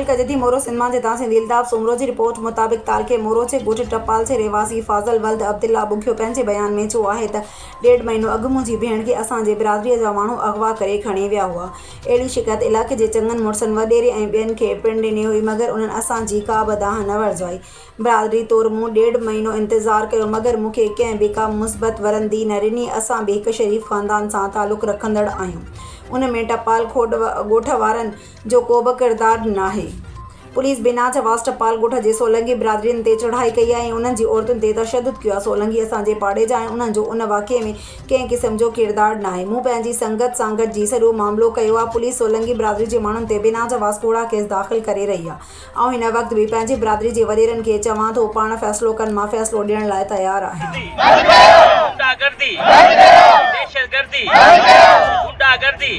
شامل ڪجي ٿي. مورو سنڌ مان جتان سنڌي الطاف سومرو جي رپورٽ مطابق تعلقي مورو جي ڳوٺ ٽپال جي رهواسي فاضل ولد عبدالله ٻگهيو پنهنجي بيان ۾ چيو آهي ته ڏيڍ مهينو اڳ منهنجي ڀيڻ کي اسان جي برادري جا ماڻهو اغوا ڪري کڻي ويا هئا. اهڙي شڪايت علائقي جي چڱن مڙسن، وڏيري ۽ ٻين کي پڻ ڏني هئي مگر انهن اسان جي ڪا به دانهن نه ورجائي. برادري طور مون ڏيڍ مهينو انتظار ڪيو مگر مون کي ڪنهن به ڪا مثبت ورندي نه ڏني. اسان به هڪ شريف خاندان سان تعلق رکندڙ آهيون. ان ۾ ٽپال ڳوٺ وارن جو ڪوبه ڪردار ناهي. پوليس بنا جواز ٽپال ڳوٺ جي سولنگي برادرين تي چڙهائي ڪئي آهي ۽ انهن جي عورتن تي تشدد ڪيو آهي. سولنگي اسان جي پاڙي جا آهن انهن جو ان واقعي ۾ ڪنهن قسم جو ڪردار ناهي. مون پنهنجي سنگت سان گڏجي سڄو معاملو ڪيو آهي. پوليس سولنگي برادري جي ماڻهن تي بنا جواز ڪوڙا ڪيس داخل ڪري رهي آهي. آئون هن وقت به پنهنجي برادري جي وڏيرن کي چوان ٿو پاڻ فيصلو ڪن مان فيصلو ڏيڻ لاء تيار آهيان. غنڊا گردي دهشتگردي غنڊا گردي